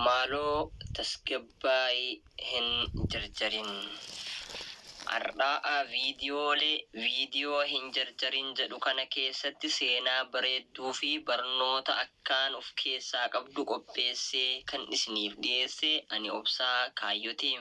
Maaloo tasgabbaa'i hin jarjarin. Har'aa viidiyoolee viidiyoo hin jarjarin jedhu kana keessatti seenaa bareedduu fi barnoota akkaan of keessaa qabdu qopheessee kan isiniif dhiyeesse ani Obsaa Kaayyoti.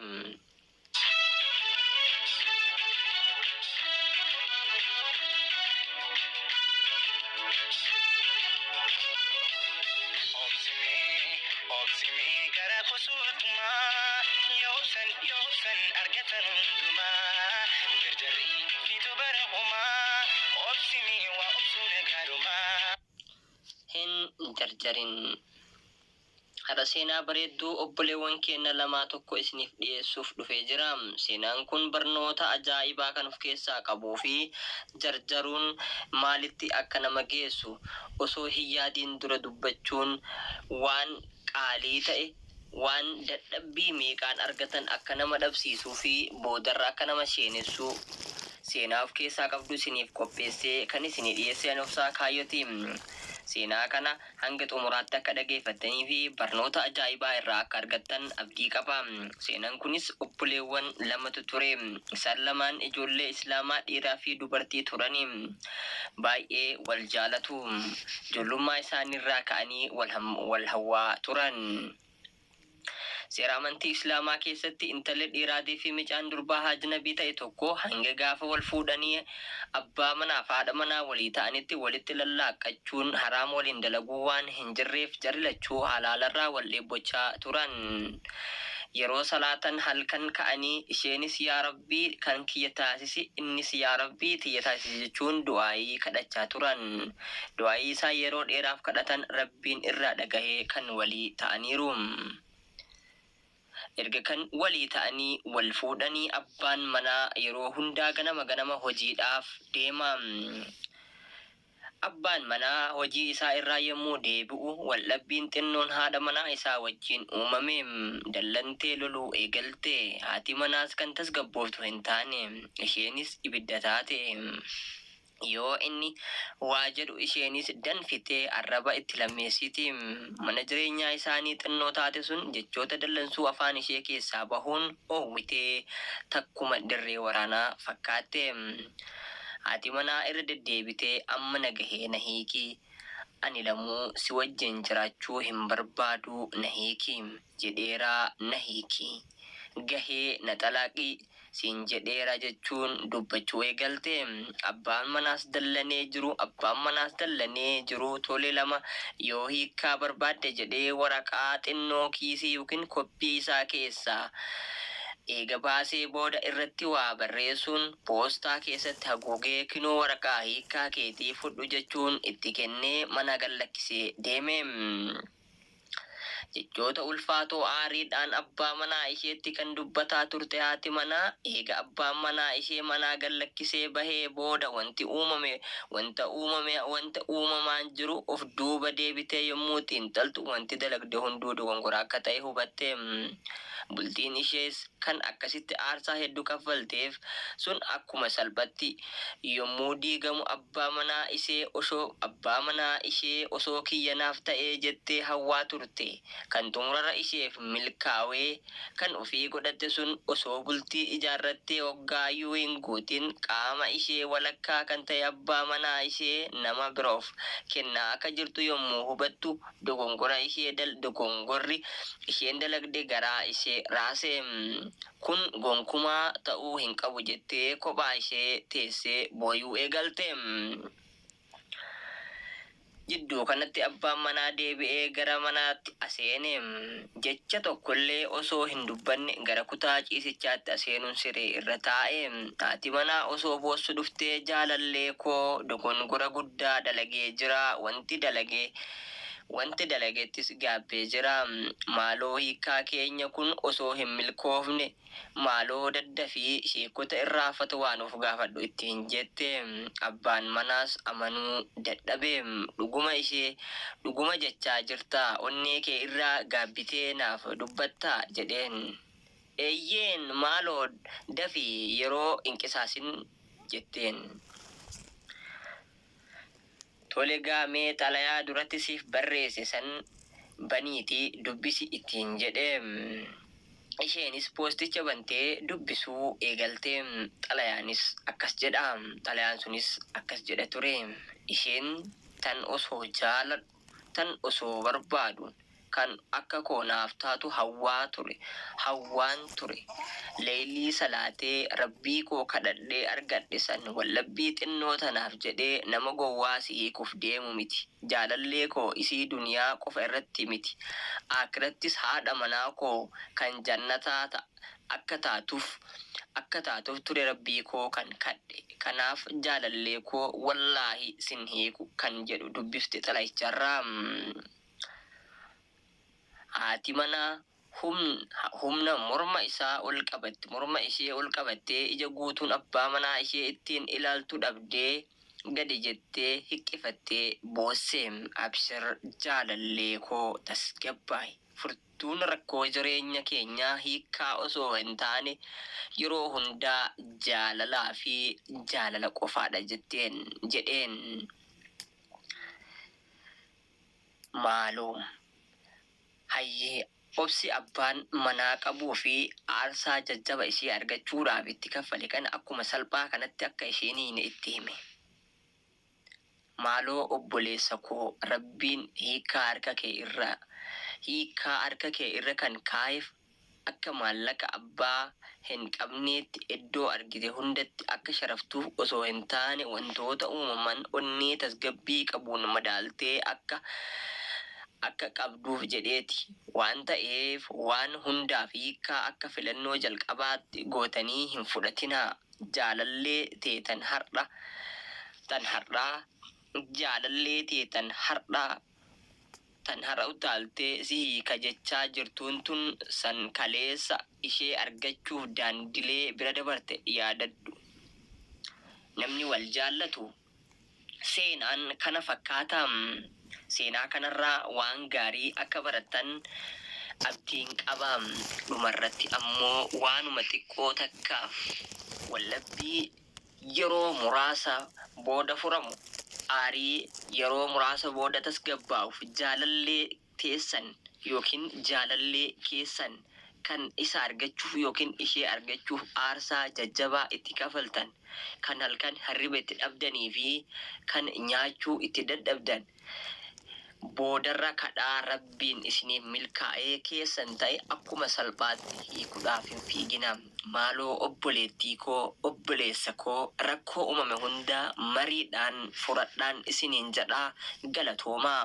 Obsimee, obsimee gara kusuutumaa, yoobsan, yoobsan argatan hundumaa, jarjarri fiitu bara homaa, obsimee waa obsuun gaarumaa. Hin jarjarin. Har'a seenaa bareedduu obboleewwan keenna lamaa tokko isiniif dhiyeessuuf dhufee jira. Seenaan kun barnoota ajaa'ibaa kan of keessaa qabuu fi jarjaruun maalitti akka nama geessu, osoo hin yaadiin dura dubbachuun waan qaalii ta'e, waan dadhabbii meeqaan argatan akka nama dhabsiisuu fi boodarra akka nama sheenessu seenaa of keessaa qabdu isiniif qopheessee kan isinii dhiyeesse ani Obsaa Kaayyoti. Seenaa kana hanga xumuraatti akka dhageeffattanii fi barnoota ajaa'ibaa irraa akka argattan abdii qaba. Seenaan kunis obboleewwan lamatu ture. Isaan lamaan ijoollee Islaamaa dhiiraa fi dubartii turani. Baay'ee wal jaalatu. Ijoollummaa isaaniirraa ka'anii wal hawwaa turan. Seera amantii Islaamaa keessatti intalli dhiiraatii fi micaan durbaa ajnabii ta'e tokko hanga gaafa wal fuudhanii abbaa manaaf haadha manaa walii ta'anitti walitti lallaaqqachuun haraama waliin dalaguu waan hin jirreef jarri lachuu halaalarraa wal dheebbochaa turan. Yeroo salaatan halkan ka'anii isheenis yaa Rabbii kan kiyya taasisi innis yaa Rabbii tiyya taasisi jechuun du'aa'ii kadhachaa turan. Du'aa'ii isaan yeroo dheeraaf kadhatan Rabbiin irraa dhagahee kan walii ta'aniiru. Erga kan walii ta'anii wal fuudhanii abbaan manaa yeroo hundaa ganama ganama hojiidhaaf deema. Abbaan manaa hojii isaa irraa yommuu deebi'u waldhabbiin xinnoon haadha manaa isaa wajjin uumame. Dallantee loluu eegalte. Haati manaas kan tasgabbooftu hin taane. Isheenis ibidda taate. Yoo inni waa jedhu isheenis danfitee arraba itti lammeessiti. Mana jireenyaa isaanii xinnoo taate sun jechoota dallansuu afaan ishee keessaa bahuun oowwitee takkuma dirree waraanaa fakkaatte. Haati manaa irra deddeebitee amma na gahee na hiiki, ani lamuu si wajjin jiraachuu hin barbaadu na hiiki jedheeraa na hiiki, gahee na xalaaqi siin jedheera jechuun dubbachuu eegalte. Abbaan manaas dallanee jiru abbaan manaas dallanee jiru tole lama yoo hiikkaa barbaadde jedhee waraqaa xinnoo kiisii ykn koppii isaa keessaa eega baasee booda irratti waa barreessuun poostaa keessatti haguugee kinoo waraqaa hiikkaa keetii fudhu jechuun itti kennee mana gad lakkisee deeme. Jechoota ulfaatoo aariidhaan abbaa manaa isheetti kan dubbataa turte haati manaa, eega abbaan manaa ishee manaa gad lakkisee bahee booda wanti uumame wanta uumame wanta uumamaan jiru of duuba deebitee yommuu xiinxaltu wanti dalagde hunduu dogongora akka ta'e hubatte. Bultiin ishees kan akkasitti aarsaa heddu kaffalteef sun akkuma salphatti yommuu diigamu abbaa manaa isee osoo abbaa manaa ishee osoo kiyya naaf ta'ee jettee hawwaa turte kan xumurarra isheef milkaawee kan ofii godhatte sun osoo bultii ijaarrattee hoggaayyuu hin guutin qaama ishee walakkaa kan ta'e abbaa manaa ishee nama biroof kennaa akka jirtu yommuu hubattu dogongora ishee dal dogongorri isheen dalagde garaa ishee raase. Kun gonkumaa ta'uu hin qabu jettee kophaa ishee teessee booyuu eegalte. Jidduu kanatti abbaan manaa deebi'ee gara manaatti aseene. Jecha tokkollee osoo hin dubbanne gara kutaa ciisichaatti aseenuun siree irra taa'e. Haati manaa osoo boossu dhuftee jaalallee koo dogongora guddaa dalagee jira. Wanti dalage Wanti dalagettis gaabbee jira. Maaloo hiikkaa keenya kun osoo hin milkoofne maaloo daddafii sheekkota irraa fatwaa nuuf gaafadhu ittiin jette. Abbaan manaas amanuu dadhabe. Dhuguma ishee dhuguma jechaa jirtaa? Onnee kee irraa gaabbitee naaf dubbattaa? jedheen. Eeyyeen maaloo dafi yeroo hin qisaasin jetteen. Tole gaa mee xalayaa duratti siif barreesse san baniitii dubbisi ittiin jedhe. Isheenis poosticha bantee dubbisuu eegalte. Xalayaanis akkas jedha. Xalayaan sunis akkas jedha ture. Isheen tan osoo jaaladhu, tan osoo barbaadu, kan akka koo naaf taatu hawwaa ture, hawwaan ture. Leeylii salaatee Rabbii koo kadhadhee argadhe san wallabbii xinnoo tanaaf jedhee nama gowwaa si hiikuuf deemu miti. Jaalallee koo isii duniyaa qofa irratti miti, aakirattis haadha manaa koo kan jannataa ta akka taatuf akka taatuf ture Rabbii koo kan kadhe. Kanaaf jaalallee koo wallaahi sin hiiku kan jedhu dubbifte xalayicharraa. Haati manaa humna morma isaa ol qabatte, morma ishee ol qabattee ija guutuun abbaa manaa ishee ittiin ilaaltu dhabdee gadi jettee hiqqifattee boosse. Abshir jaalallee koo tasgabbaa'i. Furtuun rakkoo jireenya keenyaa hiikkaa osoo hin taane yeroo hundaa jaalalaa fi jaalala qofaadha jetteen, jedheen. Maaloo. Hayyee, obsi abbaan manaa qabuu fi aarsaa jajjaba ishee argachuudhaaf itti kaffale kana akkuma salphaa kanatti akka isheen hiine itti hime. Maaloo obboleessa koo Rabbiin hiikkaa harka kee irra hiikkaa harka kee irra kan kaa'eef akka maallaqa abbaa hin qabneetti iddoo argite hundatti akka sharaftuuf osoo hin taane wantoota uumaman onnee tasgabbii qabuun madaaltee akka akka qabduuf jedheeti. Waan ta'eef waan hundaaf hiikkaa akka filannoo jalqabaatti gootanii hin fudhatinaa. Jaalallee tee tan har'a tan har'aa jaalallee tee tan har'aa tan har'a utaaltee si hiika jechaa jirtuun tun san kaleessa ishee argachuuf daandilee bira dabarte yaadadhu. Namni wal jaallatu seenaan kana fakkaata. Seenaa kanarraa waan gaarii akka barattan abdiin qaba. Dhumarratti ammoo waanuma xiqqoo takkaaf wallabbii yeroo muraasa booda furamu, aarii yeroo muraasa booda tasgabbaa'uuf jaalallee teessan ykn jaalallee keessan kan isa argachuuf ykn ishee argachuuf aarsaa jajjabaa itti kafaltan, kan halkan hirriba itti dhabdanii fi kan nyaachuu itti dadhabdan, boodarra kadhaa Rabbiin isiniif milkaa'ee keessan ta'e akkuma salphaatti hiikudhaaf hin fiiginaa. Maaloo obboleettii koo, obboleessa koo rakkoo uumame hunda mariidhaan furadhaan isiniin jedha. Galatoomaa.